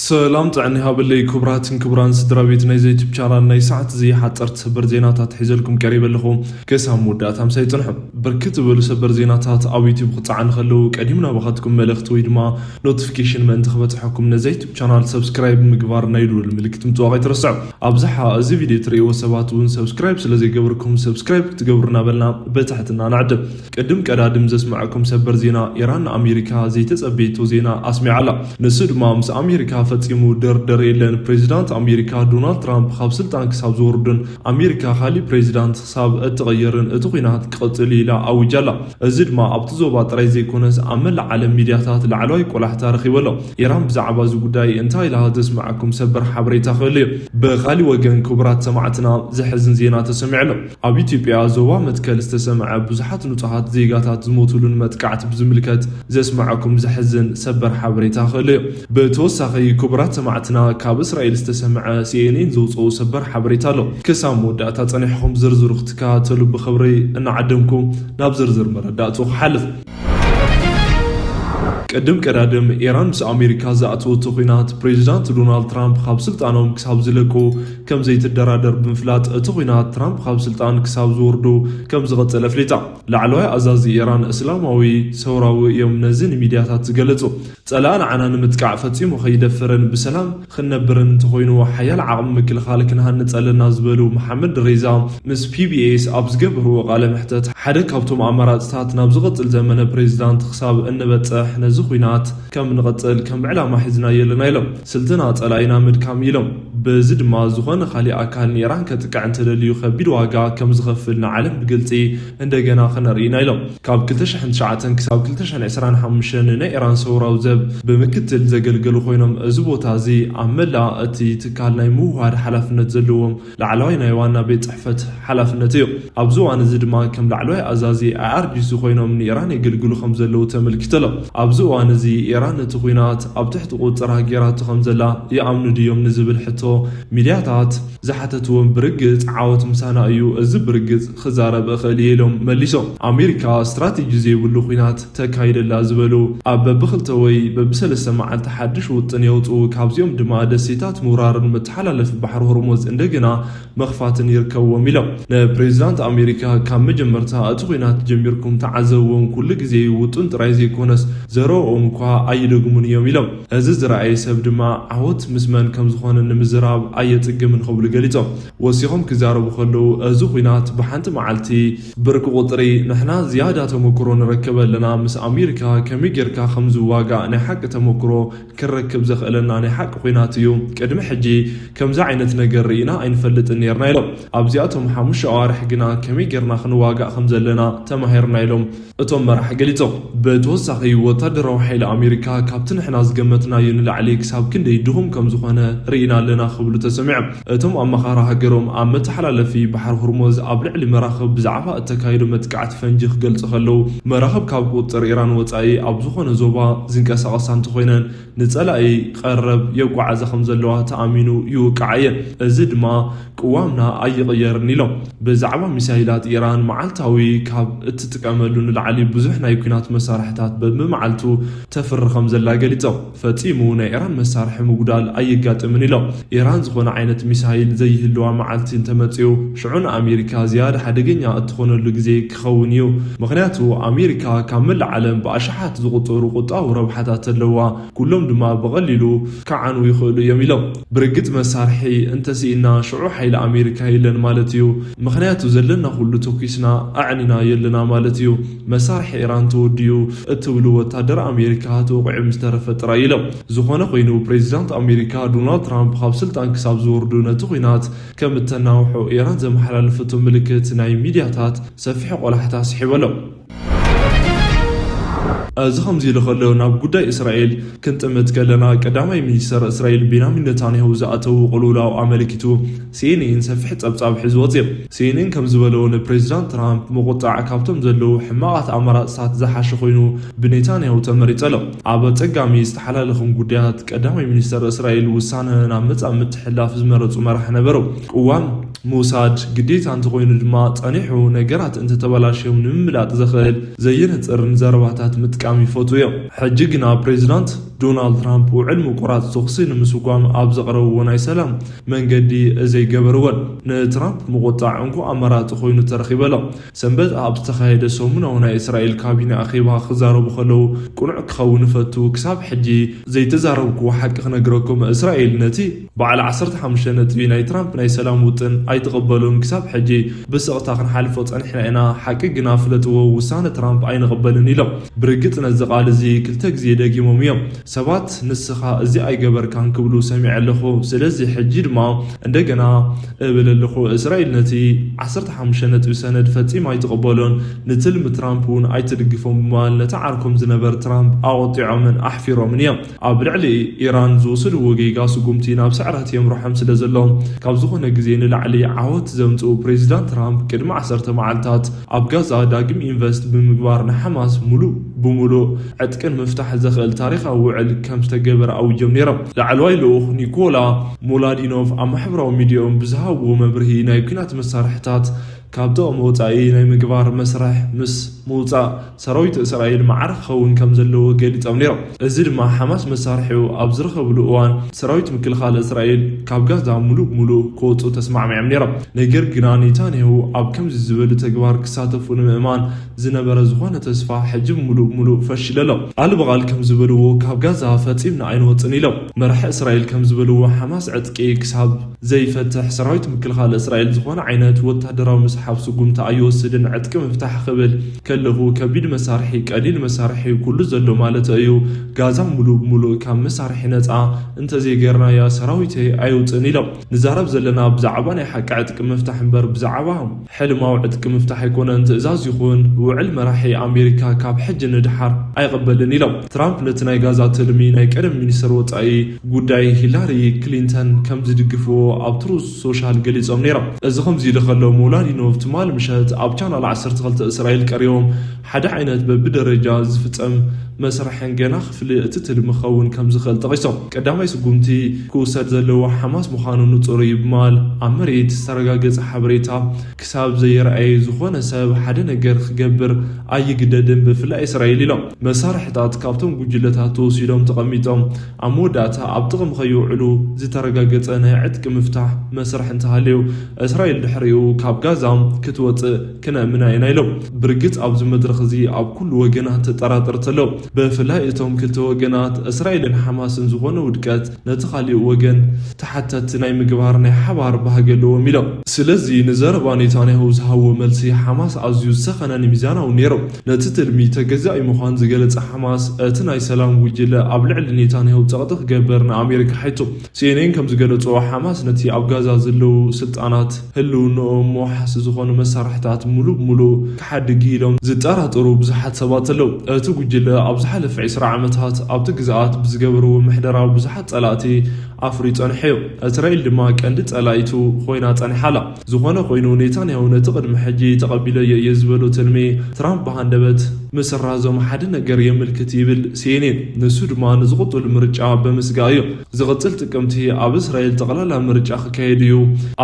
ሰላም ጥዕና ይሃበለይ። ክቡራትን ክቡራን ስድራ ቤት ናይዚ ዩቱብ ቻናል፣ ናይ ሰዓት እዚ ሓፀርቲ ሰበር ዜናታት ሒዘልኩም ቀሪበ ኣለኹ። ክሳብ መወዳእታ ምሳይ ፅንሑ። ብርክት ዝበሉ ሰበር ዜናታት ኣብ ዩቱብ ክፀዓኑ ከለዉ ቀዲሙ ናባኻትኩም መልእኽቲ ወይ ድማ ኖቲፊኬሽን ምእንቲ ክበፅሐኩም ነዚ ዩቱብ ቻናል ሰብስክራይብ ምግባር ናይ ደወል ምልክት ምጥዋቕ ኣይትረስዑ። ኣብዝሓ እዚ ቪድዮ ትርእይዎ ሰባት እውን ሰብስክራይብ ስለ ዘይገበርኩም ሰብስክራይብ ክትገብሩ እናበልና ብትሕትና ንዕድም። ቅድም ቀዳድም ዘስምዐኩም ሰበር ዜና፣ ኢራን ንኣሜሪካ ዘይተጸበየቶ ዜና ኣስሚዓ ኣላ። ንሱ ድማ ምስ ኣሜሪካ ፈጺሙ ድርድር የለን። ፕሬዚዳንት ኣሜሪካ ዶናልድ ትራምፕ ካብ ስልጣን ክሳብ ዝወርዱን ኣሜሪካ ካሊእ ፕሬዚዳንት ክሳብ እትቕይርን እቲ ኲናት ክቕጽል ኢላ ኣዊጃ ኣላ። እዚ ድማ ኣብቲ ዞባ ጥራይ ዘይኮነስ ኣብ መላእ ዓለም ሚድያታት ላዕለዋይ ቆላሕታ ረኺቡ ኣሎ። ኢራን ብዛዕባ እዚ ጉዳይ እንታይ ኢላ ዘስምዓኩም ሰበር ሓበሬታ ክህሉ እዩ። ብኻሊእ ወገን ክቡራት ሰማዕትና ዘሕዝን ዜና ተሰሚዑ ኣሎ። ኣብ ኢትዮጵያ ዞባ መትከል ዝተሰምዐ ብዙሓት ንጹሃት ዜጋታት ዝሞቱሉን መጥቃዕቲ ብዝምልከት ዘስምዓኩም ዘሕዝን ሰበር ሓበሬታ ክህሉ እዩ። ብተወሳኺ ክቡራት ሰማዕትና ካብ እስራኤል ዝተሰምዐ ሲኤንኤን ዘውፅኦ ሰበር ሓበሬታ ኣሎ። ክሳብ መወዳእታ ጸኒሕኹም ዝርዝሩ ክትከታተሉ ብኽብሪ እናዓደምኩ ናብ ዝርዝር መረዳእቱ ክሓልፍ። ቅድም ቀዳድም ኢራን ምስ ኣሜሪካ ዝኣተወቶ ኲናት ፕሬዚዳንት ዶናልድ ትራምፕ ካብ ስልጣኖም ክሳብ ዝለቁ ከም ዘይትደራደር ብምፍላጥ እቲ ኲናት ትራምፕ ካብ ስልጣን ክሳብ ዝወርዱ ከም ዝቐጸለ ኣፍሊጣ። ላዕለዋይ ኣዛዚ ኢራን እስላማዊ ሰውራዊ እዮም ነዚ ንሚድያታት ዝገለጹ። ጸላኢ ንዓና ንምጥቃዕ ፈጺሙ ከይደፍርን ብሰላም ክንነብርን እንተኾይኑ ሓያል ዓቕሚ ምክልኻል ክንሃንጽ ኣለና ዝበሉ መሓመድ ሬዛ ምስ ፒቢኤስ ኣብ ዝገበርዎ ቃለ መሕተት ሓደ ካብቶም ኣማራጽታት ናብ ዝቕጽል ዘመነ ፕሬዚዳንት ክሳብ እንበጽሕ ነዚ ኲናት ከም ንቐጽል ከም ዕላማ ሒዝናዮ ኣለና ኢሎም። ስልትና ጸላኢና ምድካም ኢሎም። በዚ ድማ ዝኾነ ካሊእ ኣካል ንኢራን ከጥቅዕ እንተደልዩ ከቢድ ዋጋ ከም ዝኸፍል ንዓለም ብግልጺ እንደገና ክነርኢ ኢና ኢሎም። ካብ ክልተ ሽሕን ትሽዓተን ክሳብ ክልተ ሽሕን ዕስራን ሓሙሽተን ንናይ ኢራን ሰውራዊ ዘብ ብምክትል ዘገልገሉ ኮይኖም እዚ ቦታ እዚ ኣብ መላእ እቲ ትካል ናይ ምውህሃድ ሓላፍነት ዘለዎም ላዕለዋይ ናይ ዋና ቤት ጽሕፈት ሓላፍነት እዩ። ኣብዚ እዋን እዚ ድማ ከም ላዕለዋይ ኣዛዚ ኣይኣርጂሲ ኮይኖም ንኢራን የገልግሉ ከም ዘለዉ ተመልኪቱ ኣሎ። ኣብዚ እዋን እዚ ኢራን እቲ ኲናት ኣብ ትሕቲ ቁጽራ ጌራቶ ከም ዘላ ይኣምኑ ድዮም ንዝብል ሕቶ ሚድያታት ዝሓተትዎም ብርግጽ ዓወት ምሳና እዩ፣ እዚ ብርግጽ ክዛረብ እኽእል እየ ኢሎም መሊሶም። ኣሜሪካ ስትራቴጂ ዘይብሉ ኲናት ተካይደላ ዝበሉ ኣብ በብክልተ ወይ በብሰለስተ መዓልቲ ሓድሽ ውጥን የውፅኡ፣ ካብዚኦም ድማ ደሴታት ምውራርን መተሓላለፊ ባሕሪ ሆርሙዝ እንደገና መኽፋትን ይርከብዎም ኢሎም። ንፕሬዚዳንት ኣሜሪካ ካብ መጀመርታ እቲ ኲናት ጀሚርኩም ተዓዘብዎም፣ ኩሉ ግዜ ውጡን ጥራይ ዘይኮነስ ዘረኦም እኳ ኣይደግሙን እዮም ኢሎም። እዚ ዝረኣየ ሰብ ድማ ዓወት ምስ መን ከም ዝኾነ ንምዝራብ ኣየጽግምን ክብሉ ገሊጾም። ወሲኾም ክዛረቡ ከለዉ እዚ ኲናት ብሓንቲ መዓልቲ ብርኪ ቁጽሪ ንሕና ዝያዳ ተመክሮ ንረክብ ኣለና፣ ምስ ኣሜሪካ ከመይ ጌርካ ከም ዝዋጋእ ናይ ሓቂ ተመክሮ ክረክብ ዘኽእለና ናይ ሓቂ ኲናት እዩ። ቅድሚ ሕጂ ከምዚ ዓይነት ነገር ርኢና ኣይንፈልጥን ኔርና ኢሎም። ኣብዚኣቶም ሓሙሽተ ኣዋርሕ ግና ከመይ ጌርና ክንዋጋእ ከም ዘለና ተማሂርና ኢሎም እቶም መራሒ ገሊጾም። ብተወሳኺ ወታደራዊ ሓይሊ ኣሜሪካ ካብቲ ንሕና ዝገመትናዮ ንላዕሊ ክሳብ ክንደይ ድኹም ከም ዝኾነ ርኢና ኣለና ክብሉ ተሰሚዖም። እቶም ኣመኻሪ ሃገሮም ኣብ መተሓላለፊ ባሕሪ ሆርሙዝ ኣብ ልዕሊ መራኽብ ብዛዕባ እተካየዶ መጥቃዕቲ ፈንጂ ክገልጹ ከለዉ፣ መራኽብ ካብ ቁጽር ኢራን ወጻኢ ኣብ ዝኾነ ዞባ ዝንቀሳቐሳ እንተኾይነን ንጸላኢ ቀረብ የጓዓዛ ከም ዘለዋ ተኣሚኑ ይውቃዓ እየን። እዚ ድማ ቅዋምና ኣይቕየርን ኢሎም። ብዛዕባ ሚሳይላት ኢራን መዓልታዊ ካብ እትጥቀመሉ ንላዕሊ ብዙሕ ናይ ኲናት መሳርሕታት በብመዓልቱ ተፍሪ ከም ዘላ ገሊጾም። ፈጺሙ ናይ ኢራን መሳርሒ ምጉዳል ኣየጋጥምን ኢሎም። ኢራን ዝኾነ ዓይነት ሚሳይል ዘይህልዋ መዓልቲ እንተመጽኡ ሽዑ ንኣሜሪካ ዝያዳ ሓደገኛ እትኾነሉ ግዜ ክኸውን እዩ። ምኽንያቱ ኣሜሪካ ካብ መላእ ዓለም ብኣሽሓት ዝቑጸሩ ቁጠባዊ ረብሓታት ኣለዋ። ኩሎም ድማ ብቐሊሉ ክዓንዉ ይኽእሉ እዮም ኢሎም። ብርግጽ መሳርሒ እንተስኢና ሽዑ ሓይሊ ኣሜሪካ የለን ማለት እዩ። ምኽንያቱ ዘለና ኩሉ ተኲስና ኣዕኒናዮ ኣለና ማለት እዩ። መሳርሒ ኢራን ተወዲኡ እትብሉ ወታደር ኣሜሪካ ተወቒዑ ምስ ተረፈ ጥራይ ኢሎም። ዝኾነ ኮይኑ ፕሬዚዳንት ኣሜሪካ ዶናልድ ትራምፕ ካብ ስልጣን ክሳብ ዝወርዱ ነቲ ኲናት ከም እተናውሑ ኢራን ዘመሓላለፈቶ ምልክት ናይ ሚድያታት ሰፊሕ ቆላሕታ ስሒቡ ኣሎ። እዚ ከምዚ ኢሉ ከሎ ናብ ጉዳይ እስራኤል ክንጥምት ከለና ቀዳማይ ሚኒስተር እስራኤል ቤንያሚን ነታንያሁ ዝኣተዉ ቅልውላው ኣመልኪቱ ሲኤንኤን ሰፊሕ ጸብጻብ ሒዙ ወጽዩ። ሲኤንኤን ከም ዝበሎ ንፕሬዚዳንት ትራምፕ ምቁጣዕ ካብቶም ዘለዉ ሕማቓት ኣማራጽታት ዝሓሸ ኮይኑ ብኔታንያሁ ተመሪጸ ኣሎ። ኣብ ኣጸጋሚ ዝተሓላለኹም ጉዳያት ቀዳማይ ሚኒስተር እስራኤል ውሳነ ናብ መጻኢ ምትሕልላፍ ዝመረጹ መራሒ ነበሩ። ቅዋም ሞሳድ ግዴታ እንተኾይኑ ድማ ጸኒሑ ነገራት እንተተበላሽዮም ንምምላጥ ዘኽእል ዘየነጽርን ዘረባታት ምጥቃም ይፈትዉ እዮም። ሕጂ ግና ፕሬዚዳንት ዶናልድ ትራምፕ ውዕል ምቁራጽ ተኹሲ ንምስጓም ኣብ ዘቕረብዎ ናይ ሰላም መንገዲ ዘይገበርዎን ንትራምፕ ምቑጣዕ እንኮ ኣማራጺ ኮይኑ ተረኺበሎም። ሰንበት ኣብ ዝተኻየደ ሰሙናዊ ናይ እስራኤል ካቢነ ኣኼባ ክዛረቡ ከለዉ ቅኑዕ ክኸውን እፈቱ፣ ክሳብ ሕጂ ዘይተዛረብክዎ ሓቂ ክነግረኩም፣ እስራኤል ነቲ በዓል ዓሰርተ ሓሙሽተ ነጥቢ ናይ ትራምፕ ናይ ሰላም ውጥን ኣይትቕበሉን፣ ክሳብ ሕጂ ብስቕታ ክንሓልፎ ጸኒሕና ኢና፣ ሓቂ ግና ፍለጥዎ፣ ውሳነ ትራምፕ ኣይንቕበልን ኢሎም። ብርግጽ ነዚ ቃል እዚ ክልተ ግዜ ደጊሞም እዮም። ሰባት ንስኻ እዚ ኣይገበርካን ክብሉ ሰሚዐ ኣለኹ። ስለዚ ሕጂ ድማ እንደገና እብል ኣለኹ፣ እስራኤል ነቲ ዓሰርተ ሓሙሽተ ነጥቢ ሰነድ ፈጺማ ኣይትቕበሎን፣ ንትልሚ ትራምፕ እውን ኣይትድግፎን ብምባል ነቲ ዓርኮም ዝነበር ትራምፕ ኣቖጢዖምን ኣሕፊሮምን እዮም። ኣብ ልዕሊ ኢራን ዝወሰድዎ ጌጋ ስጉምቲ ናብ ስዕረት የምርሖም ስለ ዘሎ፣ ካብ ዝኾነ ግዜ ንላዕሊ ዓወት ዘምጽኡ ፕሬዚዳንት ትራምፕ ቅድሚ ዓሰርተ መዓልታት ኣብ ጋዛ ዳግም ኢንቨስት ብምግባር ንሓማስ ሙሉእ ብሙሉእ ዕጥቅን ምፍታሕ ዘኽእል ታሪኻዊ ውዕል ከም ዝተገበረ ኣውጆም ነይሮም። ላዕለዋይ ልኡኽ ኒኮላ ሞላዲኖቭ ኣብ ማሕበራዊ ሚዲያኦም ብዝሃብዎ መብርሂ ናይ ኲናት መሳርሕታት ካብ ጥቕሚ ወጻኢ ናይ ምግባር መስርሕ ምስ ምውጻእ ሰራዊት እስራኤል ማዕረ ክኸውን ከም ዘለዎ ገሊጾም ነይሮም። እዚ ድማ ሓማስ መሳርሒኡ ኣብ ዝረኸብሉ እዋን ሰራዊት ምክልኻል እስራኤል ካብ ጋዛ ሙሉእ ብሙሉእ ክወጹ ተስማዕሚዖም ነይሮም። ነገር ግና ኔታንያሁ ኣብ ከምዚ ዝበሉ ተግባር ክሳተፉ ንምእማን ዝነበረ ዝኾነ ተስፋ ሕጂ ሙሉእ ብሙሉእ ፈሺሉ ኣሎ። ቃል ብቓል ከም ዝበልዎ ካብ ጋዛ ፈጺምና ኣይንወጽን ኢሎም። መራሒ እስራኤል ከም ዝበልዎ ሓማስ ዕጥቂ ክሳብ ዘይፈትሕ ሰራዊት ምክልኻል እስራኤል ዝኾነ ዓይነት ወታደራዊ ምስሓብ ስጉምቲ ኣይወስድን። ዕጥቂ ምፍታሕ ክብል ከለኹ ከቢድ መሳርሒ፣ ቀሊል መሳርሒ ኩሉ ዘሎ ማለት እዩ። ጋዛ ሙሉእ ብሙሉእ ካብ መሳርሒ ነጻ እንተዘይገርናያ ሰራዊተይ ኣይውፅን ኢሎም። ንዛረብ ዘለና ብዛዕባ ናይ ሓቂ ዕጥቂ ምፍታሕ እምበር ብዛዕባ ሕልማዊ ዕጥቂ ምፍታሕ ኣይኮነን። ትእዛዝ ይኹን ውዕል መራሒ ኣሜሪካ ካብ ሕጂ ንድሓር ኣይቕበልን ኢሎም። ትራምፕ ነቲ ናይ ጋዛ ትልሚ ናይ ቀደም ሚኒስተር ወጻኢ ጉዳይ ሂላሪ ክሊንተን ከም ዝድግፍዎ ኣብ ትሩዝ ሶሻል ገሊጾም ነይሮም። እዚ ከምዚ ኢሉ ከሎ ሞላዲኖቭ ትማል ምሸት ኣብ ቻናል ዓሰርተ ክልተ እስራኤል ቀሪቦም ሓደ ዓይነት በብደረጃ ዝፍጸም መስርሕን ገና ክፍሊ እቲ ትልሚ ክኸውን ከም ዝኽእል ጠቒሶም። ቀዳማይ ስጉምቲ ክውሰድ ዘለዎ ሓማስ ምዃኑ ንጹር እዩ ብምባል ኣብ መሬት ዝተረጋገጸ ሓበሬታ ክሳብ ዘየርኣየ ዝኾነ ሰብ ሓደ ነገር ክገብር ኣይግደድን፣ ብፍላይ እስራኤል ኢሎም። መሳርሕታት ካብቶም ጉጅለታት ተወሲዶም ተቐሚጦም ኣብ መወዳእታ ኣብ ጥቕሚ ከይውዕሉ ዝተረጋገጸ ናይ ዕጥቂ ምፍታሕ መስርሕ እንተሃልዩ እስራኤል ድሕሪኡ ካብ ጋዛ ክትወጽእ ክነእምና ኢና ኢሎም። ብርግጽ ኣብዚ መድረኽ እዚ ኣብ ኩሉ ወገናት ተጠራጠርቲ ኣለዉ። ብፍላይ እቶም ክልተ ወገናት እስራኤልን ሓማስን ዝኾነ ውድቀት ነቲ ካሊእ ወገን ተሓተቲ ናይ ምግባር ናይ ሓባር ባህጊ ኣለዎም ኢሎም። ስለዚ ንዘረባ ኔታንያሁ ዝሃብዎ መልሲ ሓማስ ኣዝዩ ዝሰኸነን ሚዛናዊ ነይሩ። ነቲ ትልሚ ተገዛኢ ምዃን ዝገለጸ ሓማስ እቲ ናይ ሰላም ጉጅለ ኣብ ልዕሊ ኔታንያሁ ጸቕጢ ክገብር ንኣሜሪካ ሓይቱ። ሲኤንኤን ከም ዝገለጾ ሓማስ ነቲ ኣብ ጋዛ ዘለዉ ስልጣናት ህልውንኦም መውሓሲ ዝኾኑ መሳርሕታት ሙሉእ ብሙሉእ ክሓድግ ኢሎም ዝጠራጠሩ ብዙሓት ሰባት ኣለዉ። እቲ ጉጅለ ኣብ ዝሓለፈ ዕስራ ዓመታት ኣብቲ ግዝኣት ብዝገበርዎ ምሕደራ ብዙሓት ጸላእቲ ኣፍርዩ ጸኒሑ እዩ። እስራኤል ድማ ቀንዲ ጸላኢቱ ኮይና ጸኒሓ ኣላ። ዝኾነ ኮይኑ ኔታንያሁ ነቲ ቅድሚ ሕጂ ተቐቢለዮ እየ ዝበሎ ትልሚ ትራምፕ ብሃንደበት ምስራዞም ሓደ ነገር የምልክት ይብል ሲኤንኤን። ንሱ ድማ ንዝቕጽሉ ምርጫ ብምስጋእ እዩ። ዝቕጽል ጥቅምቲ ኣብ እስራኤል ጠቕላላ ምርጫ ክካየድ እዩ።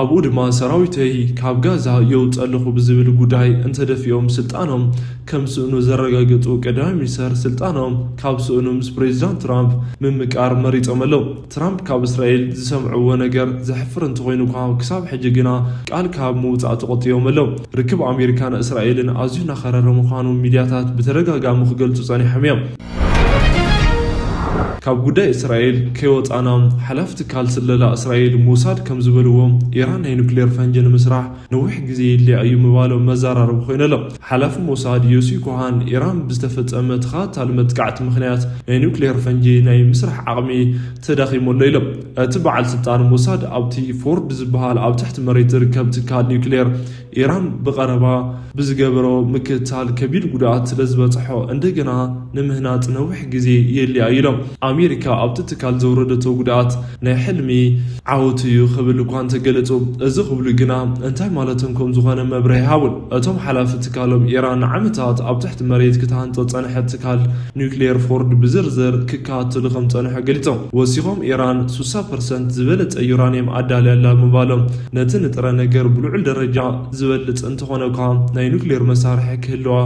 ኣብኡ ድማ ሰራዊተይ ካብ ጋዛ የውጽእ ኣለኹ ብዝብል ጉዳይ እንተደፊኦም ስልጣኖም ከም ስእኑ ዘረጋገጹ ቀዳማይ ሚኒስተር ስልጣኖም ካብ ስእኑ ምስ ፕሬዚዳንት ትራምፕ ምምቃር መሪጾም ኣለዉ። ትራምፕ ካብ እስራኤል ዝሰምዕዎ ነገር ዘሕፍር እንተኾይኑ እኳ ክሳብ ሕጂ ግና ቃል ካብ ምውጻእ ተቖጢቦም ኣለዉ። ርክብ ኣሜሪካን እስራኤልን ኣዝዩ እናኸረረ ምዃኑ ሚድያታት ብተደጋጋሚ ክገልጹ ጸኒሖም እዮም። ካብ ጉዳይ እስራኤል ከይወጻና፣ ሓላፊ ትካል ስለላ እስራኤል ሞሳድ ከም ዝበልዎ፣ ኢራን ናይ ኑክሌር ፈንጂ ንምስራሕ ነዊሕ ግዜ የድልያ እዩ ምባሎም መዘራረቢ ኮይኑ ኣሎ። ሓላፊ ሞሳድ ዮሲ ኮሃን፣ ኢራን ብዝተፈጸመ ተኸታታሊ መጥቃዕቲ ምኽንያት ናይ ኑክሌር ፈንጂ ናይ ምስራሕ ዓቕሚ ተዳኺሙ ኣሎ ኢሎም። እቲ በዓል ስልጣን ሞሳድ ኣብቲ ፎርድ ዝበሃል ኣብ ትሕቲ መሬት ዝርከብ ትካል ኒውክሌር ኢራን ብቐረባ ብዝገበሮ ምክትታል ከቢድ ጉድኣት ስለ ዝበጽሖ እንደገና ንምህናጽ ነዊሕ ግዜ የድልያ ኢሎም። ኣሜሪካ ኣብቲ ትካል ዘውረደቶ ጉድኣት ናይ ሕልሚ ዓወት እዩ ክብል እኳ እንተገለጹ፣ እዚ ክብሉ ግና እንታይ ማለቶም ከም ዝኾነ መብርሂ ሃቡን። እቶም ሓላፊ ትካሎም፣ ኢራን ንዓመታት ኣብ ትሕቲ መሬት ክትሃንጾ ጸንሐት ትካል ኒውክሌር ፎርድ ብዝርዝር ክከታተሉ ከም ጸንሑ ገሊጾም። ወሲኾም፣ ኢራን ስሳ ፐርሰንት ዝበለጸ ዩራኒየም ኣዳልያ ኣላ ምባሎም፣ ነቲ ንጥረ ነገር ብልዑል ደረጃ ዝበልጽ እንተኾነ እኳ፣ ናይ ኒውክሌር መሳርሒ ክህልዋ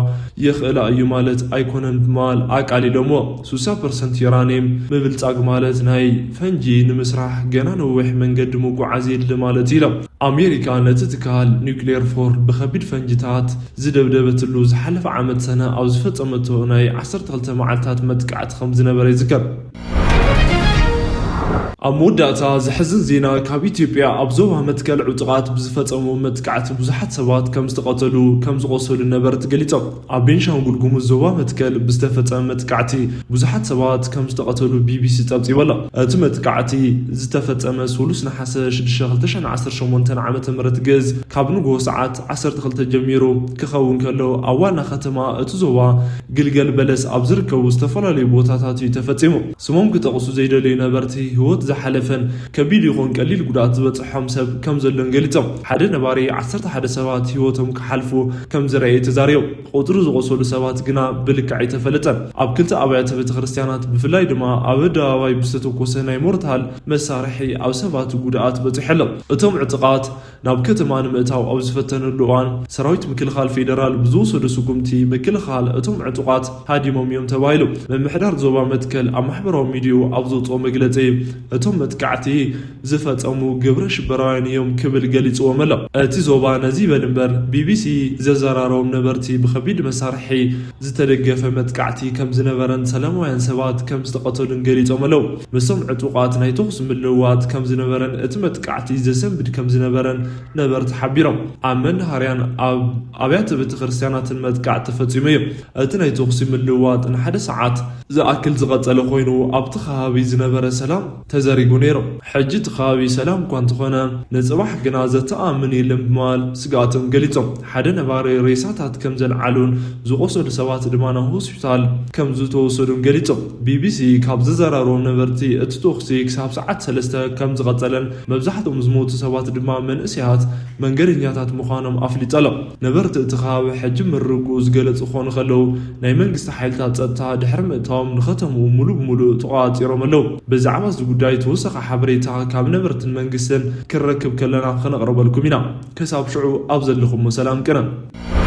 ይኽእላ እዩ ማለት ኣይኮነን ብምባል ኣቃሊሎምዎ። ስሳ ፐርሰንት ዩራኒየም ምብልጻግ ማለት፣ ናይ ፈንጂ ንምስራሕ ገና ነዊሕ መንገዲ ምጉዓዝ የድሊ ማለት እዩ ኢሎም። ኣሜሪካ ነቲ ትካል ኒውክሌር ፎርድ ብኸቢድ ፈንጂታት ዝደብደበትሉ ዝሓለፈ ዓመት ሰነ ኣብ ዝፈጸመቶ ናይ ዓሰርተ ክልተ መዓልታት መጥቃዕቲ ከም ዝነበረ ይዝከር። ኣብ መወዳእታ፣ ዘሕዝን ዜና ካብ ኢትዮጵያ። ኣብ ዞባ መትከል ዕጡቓት ብዝፈጸሙ መጥቃዕቲ ብዙሓት ሰባት ከም ዝተቐተሉ፣ ከም ዝቖሰሉ ነበርቲ ገሊጾም። ኣብ ቤንሻንጉል ጉሙዝ ዞባ መትከል ብዝተፈጸመ መጥቃዕቲ ብዙሓት ሰባት ከም ዝተቐተሉ ቢቢሲ ጸብጺቡ ኣሎ። እቲ መጥቃዕቲ ዝተፈጸመ ሰሉስ ነሓሰ ሽዱሽተ ክልተ ሽሕን ዓሰርተ ሸሞንተን ዓመተ ምህረት ግእዝ ካብ ንግሆ ሰዓት ዓሰርተ ክልተ ጀሚሩ ክኸውን ከሎ፣ ኣብ ዋና ከተማ እቲ ዞባ ግልገል በለስ ኣብ ዝርከቡ ዝተፈላለዩ ቦታታት እዩ ተፈጺሙ። ስሞም ክጠቕሱ ዘይደለዩ ነበርቲ፣ ህይወት ዝሓለፈን ከቢድ ይኹን ቀሊል ጉድኣት ዝበጽሖም ሰብ ከም ዘሎን ገሊጾም። ሓደ ነባሪ፣ ዓሰርተ ሓደ ሰባት ህይወቶም ክሓልፉ ከም ዝረኣየ ተዛሪቡ። ቁጽሪ ዝቖሰሉ ሰባት ግና ብልክዕ ኣይተፈለጠን። ኣብ ክልተ ኣብያተ ቤተ ክርስቲያናት፣ ብፍላይ ድማ ኣብ ኣደባባይ ብዝተተኮሰ ናይ ሞርታል መሳርሒ፣ ኣብ ሰባት ጉድኣት በጺሑ ኣሎ። እቶም ዕጡቓት ናብ ከተማ ንምእታው ኣብ ዝፈተነሉ እዋን፣ ሰራዊት ምክልኻል ፌደራል ብዝወሰዶ ስጉምቲ፣ ምክልኻል እቶም ዕጡቓት ሃዲሞም እዮም ተባሂሉ። ምምሕዳር ዞባ መትከል ኣብ ማሕበራዊ ሚዲያኡ ኣብ ዘውፅኦ መግለፂ፣ እቶም መጥቃዕቲ ዝፈጸሙ ግብረ ሽበራውያን እዮም ክብል ገሊፅዎም ኣሎ። እቲ ዞባ ነዚ ይበል እምበር፣ ቢቢሲ ዘዘራረቦም ነበርቲ ብኸቢድ መሳርሒ ዝተደገፈ መጥቃዕቲ ከም ዝነበረን ሰላማውያን ሰባት ከም ዝተቐተሉን ገሊጾም ኣለዉ። ምስቶም ዕጡቓት ናይ ተኹሲ ምልውዋጥ ከም ዝነበረን እቲ መጥቃዕቲ ዘሰንብድ ከም ዝነበረን ነበርቲ ሓቢሮም። ኣብ መናሃርያን ኣብ ኣብያተ ቤተ ክርስቲያናትን መጥቃዕቲ ተፈጺሙ እዩ። እቲ ናይ ተኹሲ ምልውዋጥ ንሓደ ሰዓት ዝኣክል ዝቐጸለ ኮይኑ፣ ኣብቲ ከባቢ ዝነበረ ሰላም ተዘሪጉ ነይሩ። ሕጂ እቲ ከባቢ ሰላም እኳ እንተኾነ፣ ንጽባሕ ግና ዘተኣምን የለን ብምባል ስግኣቶም ገሊጾም። ሓደ ነባሪ ሬሳታት ከም ዘልዓሉን ዝቖሰሉ ሰባት ድማ ናብ ሆስፒታል ከም ዝተወሰዱን ገሊጾም። ቢቢሲ ካብ ዘዘራረቦም ነበርቲ፣ እቲ ተኹሲ ክሳብ ሰዓት ሰለስተ ከም ዝቐጸለን መብዛሕትኦም ዝሞቱ ሰባት ድማ መንእሰያት መንገደኛታት ምዃኖም ኣፍሊጡ ኣሎ። ነበርቲ እቲ ከባቢ ሕጂ ምርግኡ ዝገለጹ ክኾኑ ከለዉ፣ ናይ መንግስቲ ሓይልታት ጸጥታ ድሕሪ ምእታዎም ንኸተምኡ ሙሉ ብሙሉ ተቖጻጺሮም ኣለዉ። ብዛዕባ እዚ ጉዳይ ተወሳኺ ሓበሬታ ካብ ነበርትን መንግስትን ክረክብ ከለና ክነቕርበልኩም ኢና። ክሳብ ሽዑ ኣብ ዘለኹሞ ሰላም ቅነ።